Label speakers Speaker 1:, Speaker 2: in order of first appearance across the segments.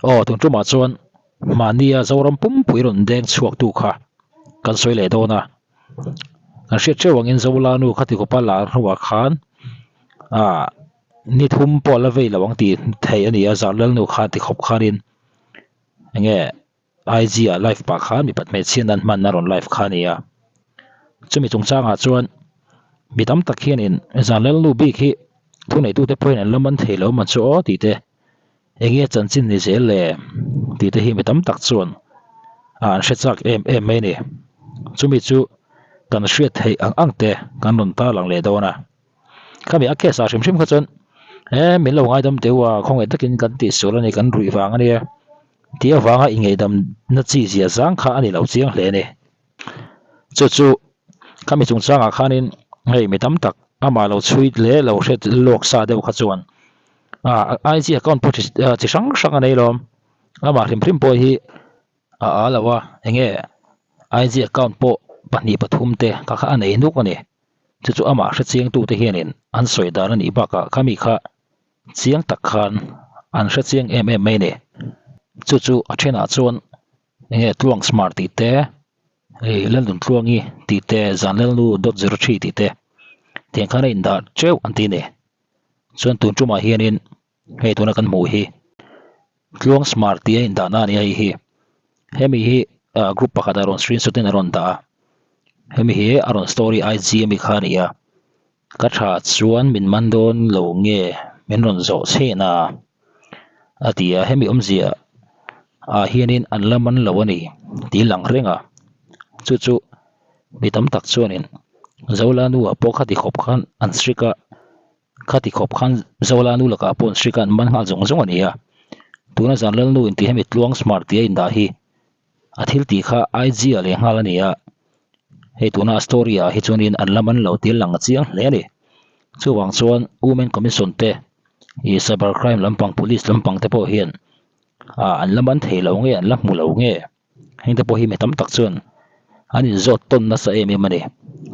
Speaker 1: Aw tun tumah chuan mahnia Zoram pumpui rawn deng chhuak tu kha kan sawi leh dawn a. Kan hriat theuh angin Zolanu khati khawpa lar hnuah khan ah ni thum pawh la vei lo ang tih theih a ni a, Zarlalnu kha ti khawp khanin enge IG ah live pah khan mipat hmeichhia nan hman a rawn live kha a ni a. Chumi chungchangah chuan mi tam tak hianin Zarlalnu bik hi thuneitute pawhin an la man thei lo man chu aw tih te enge chanchin ni zel le tih te hi mi tam tak chuan ah an hre chak em em mai a ni. Chumi chu kan hriat theih ang ang te kan rawn tarlang leh dawn a. Khami a case ah hrim hrim kha chuan e min lo ngaidam teh u a khawngaih takin kan tihsual a ni kan ruih vang a nia tih avanga ingeihdam na chi zia zang kha a ni lo chiang hle a ni. Chu chu khami chungchangah khanin hei mi tam tak amah lo chhui leh lo hre lawk sa deuh kha chuan ah IG account pawh chi hrang hrang a nei lawm amah hrim hrim pawh hi a a lo a enge IG account pawh pahnih pathum te kha kha a nei nuk a ni. Chu chu amah hre chiangtute hianin an sawi dan a nih bakah khami kha chiang tak khan an hre chiang em em mai a ni. Chu chu a thenah chuan enge Tluang Smart tih te, hei Laldun Tluangi tih te, Zanlalnu dot zero three tih te tiang khan a indah teuh an ti a ni. Chuan tun tumah hianin hei tuna kan hmuh hi Tluang Smart tih a indahna a ni a hei hi. Hemi hi ah group pakhat a rawn screenshot in a rawn dah a, hemi hi a rawn story IG ami kha a ni a, ka tha chuan min man dawn lo nge min rawn zawh chhen a a ti a, hemi awmzia ah hianin an la man lo a ni tih lang reng a, chu chu mi tam tak chuanin Zolanu ah pawh khati khawp khan an strict a. Khati khawp khan Zola nu lakah pawh an hrik a, an man nghal zawng zawng a ni a. Tuna zan Lalnu intih hemi Tluang Smart tih a indah hi a thil tih kha IG ah leh nghal a ni a. Hei tuna a story ah hi chuanin an la man lo tih a lang a chiang hle a ni. Chuvang chuan Women Commission te ih Cyber Crime lampang Police lampang te pawh hian ah an la man thei lo nge an la hmu lo nge heng te pawh hi mi tam tak chuan an inzawt tawn nasa em em a ni.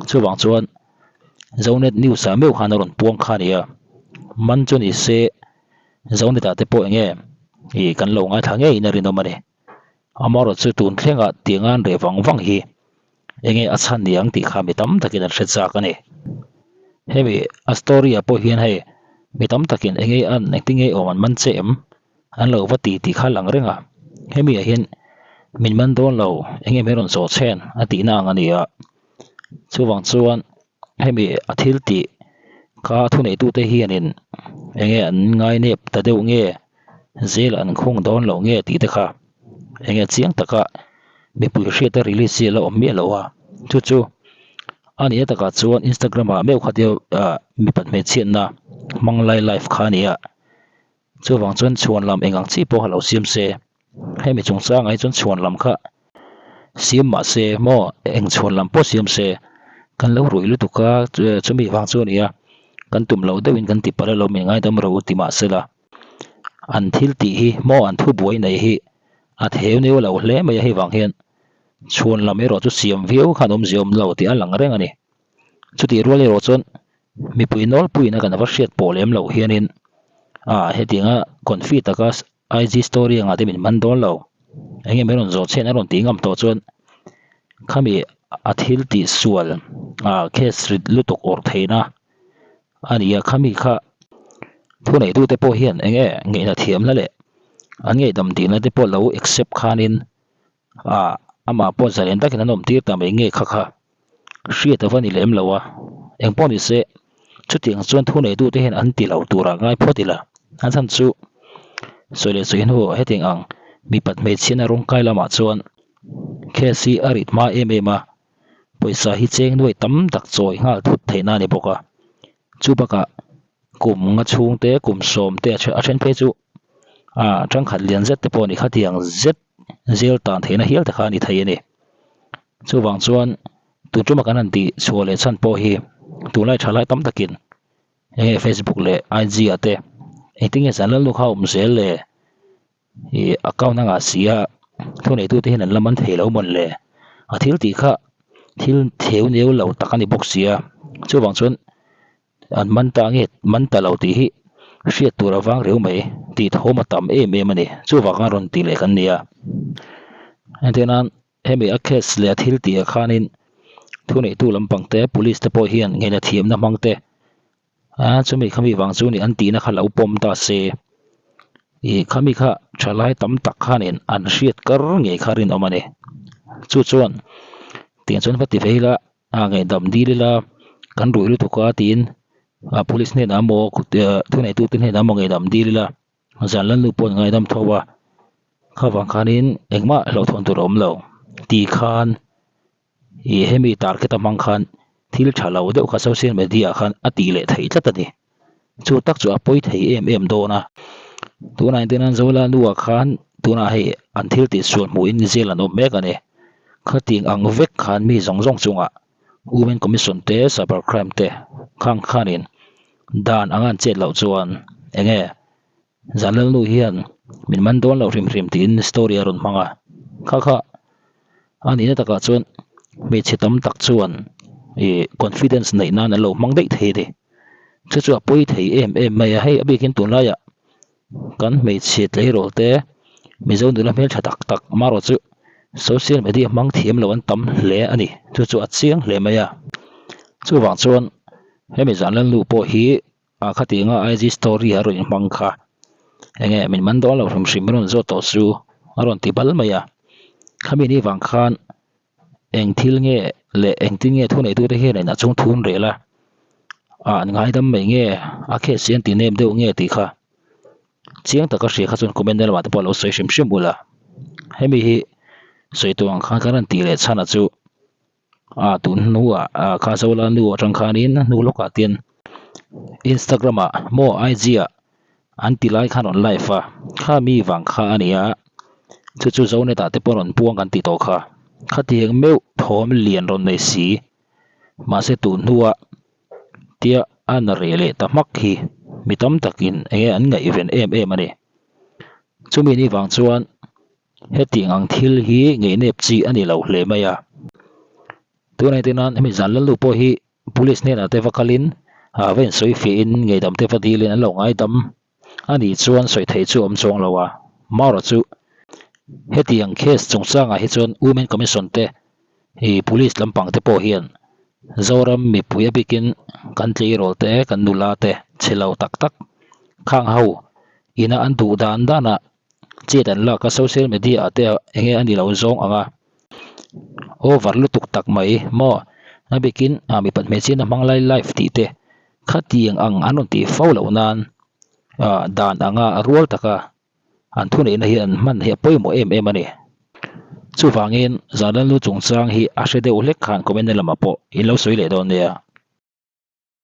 Speaker 1: Chuvang chuan Zonet News ah meuh khan a rawn puang kha a ni a, man chu ni se Zonet ah te pawh eng nge ih kan lo ngaithla ngeiin a rinawm a ni. Amaherawhchu chu tun thlengah tiang an reh vang vang hi eng nge a chhan ni ang tih kha mi tam takin an hre chak a ni. Hemi a story ah pawh hian hei mi tam takin eng nge an engtin nge awm an man che em? An lo va ti tih kha lang reng a, hemi ah hian min man dawn lo eng nge min rawn zawh chhen a tihna ang a ni a, chuvang chuan hemi a thil tih kha thuneitute hianin eng nge an ngainep ta deuh nge zel an khung dawn loh nge tih te kha eng nge chiang taka mipui hriata release hi a la awm miah lo a, chu chu a nih na takah chuan Instagram ah meuh kha tia ah mipat hmeichhiatna hmang lai live kha a ni a. Chuvang chuan chhuan lam eng ang chi pawh kha lo siam se, hemi chungchangah hi chuan chhuan lam kha siam mah se maw eng chhuan lam pawh siam se kan lo ruih lutuk a chumi vang chu a ni a, kan tum loh deuhin kan ti palh alawm ingaidam ro ti mah se la, an thil tih hi maw an thu buai nei hi a theu neu lo hle mai a hei vang hian chhuan lam erawh chu siam viau khan awmzia awm lo tih a lang reng a ni. Chutih rual erawh chuan mipui nawlpuiin a kan va hriat pawh lem loh hianin ah hetianga confi taka IG story angah te min man dawn lo eng nge min rawn zawh chhian a rawn tih ngam tawh chuan khami a thil tih sual ah case rit lutuk awrh theihna a ni a khami kha thuneitute pawh hian eng nge ngaihna thiamna leh an ngaihdam dihna te pawh lo accept khanin ah amah pawh zalen takin an awm tir ta mai nge kha kha hriat a va ni lem lo a, engpawh ni se chutiang chuan thu neitute hian an ti lo turah ngai phawt ila, a chhan chu sawi leh sawi hnu hetiang ang mipat hmeichhiatna rawngkai lamah chuan case hi a rit hma em em a, pawisa hi cheng nuai tam tak chawi nghal thut theihna a ni bawk a, chu bakah kum nga chhungte kum sawm te a then phei chu ah tangkhat lian zet te pawh a ni khatiang zet zel tan theihna hial te kha a ni thei a ni. Chuvang chuan tun tuma kan han tih chhuah leh chhan pawh hi tunlai tha lai tam takin enge Facebook leh IG ah te engtin nge zan lalnu kha a awm zel le ih account a ngah si a thuneitute hian an la man thei lo mawn le a thil tih kha thil theu neu lo tak a ni bawk si a chuvang chuan an man ta nge man ta lo tih hi Hriat tur a vang reu mai tih thawm a tam em em a ni. Chuvanga rawn tih leh kan ni a. Entirnan hemi a case leh a thil tih ah khanin thuneihtu lampang te police te pawh hian ngeina thiamna hmang te a chumi khami vang chu ni an tihna kha lo pawm ta se. Ih khami kha thalai tam tak khanin an hriat kar ngei kha rinawm a ni. Chu chuan tiang chuan va ti ve ila a ngaihdam dil ila kan ruih lutuk a tiin a police hnenah emaw thuneitute hnenah emaw ngaihdam dil ila zan lan nu pawh an ngaidam tho a kha vang khanin engmah hlauhthawn tur a awm lo tih khan ih hemi target a hmang khan thil tha lo deuh kha social media ah khan a tih leh theih tlat a ni chu tak chu a pawi thei em em dawn a tunah hian tin Zola nu ah khan tunah hei an thil tih sual hmuhin jail an awm mek a ni khatiang ang vek khan mi zawng zawng chungah Women Commission te Cyber Crime te khang khanin dan anga an chet loh chuan enge Zanlalnu hian min man dawn lo hrim hrim tiin story a rawn hmang a, kha kha a nihna takah chuan hmeichhe tam tak chuan ih confidence neih nan an lo hmang daih thei a ni. Chu chu a pawi thei em em mai a, hei a bikin tunlaiah kan hmeichhe tleirawl te Mizo nula hmeltha tak tak marawh chu social media hmang thiam lo an tam hle a ni, chu chu a chiang hle mai a. Chuvang chuan hemi Zanlalnu pawh hi A khatianga IG story a rawn inhmang kha enge min man dawn lo hrim hrim a rawn zawt tawh chu a rawn ti bal mai a. Khami ni vang khan eng thil nge leh engtin nge thuneitute hian in a chung thun rel a, a an ngaidam mai nge a case hi an ti nem deuh nge tih kha chiang taka hria kha chuan comment na lamah te pawh a lo sawi hrim hrim ula. Hemi hi sawi tur ang khan kan rawn tih leh chhan ah chu. Ah tun hnuah ah kha Zola nu atang khanin a hnu lawkah te hian Instagram ah maw IG ah an ti lai khan rawn live a kha mi vang kha a ni a chu chu Zonet ah te pawh rawn puang kan tih tawh kha khatiang meuh thawm lian rawn nei si mahse tun hnuah tia a na reh leh ta hmak hi mi tam takin enge an ngaihven em em a ni chumi ni vang chuan. Hetiang ang thil hi ngeihnep chi a ni lo hle mai a. Tunah hian nan hemi zan lalnu pawh hi police hnenah te va kalin ah va insawi fiahin ngeihdam te va dilin an lo ngaidam a nih chuan sawi theih chu a awm chuang lo a. Marawh chu hetiang case chungchangah hi chuan Women Commission te ih police lampang te pawh hian Zoram mipui a bikin kan tleirawl te kan nula te chhe lo tak tak khang ho ina an duh dan danah chet an lak a social media ah te enge a ni lo zawng ang a over lutuk tak mai maw a bikin ah mipat hmeichhia na hmang lai live tih te khatiang ang an rawn tih fo loh nan ah dan anga rual taka an thuneihna hi an hman hi a pawimawh em em a ni chuvangin Zanlalnu chungchang hi a hre deuh hlek khan comment na lamah pawh in lo sawi leh dawn nia.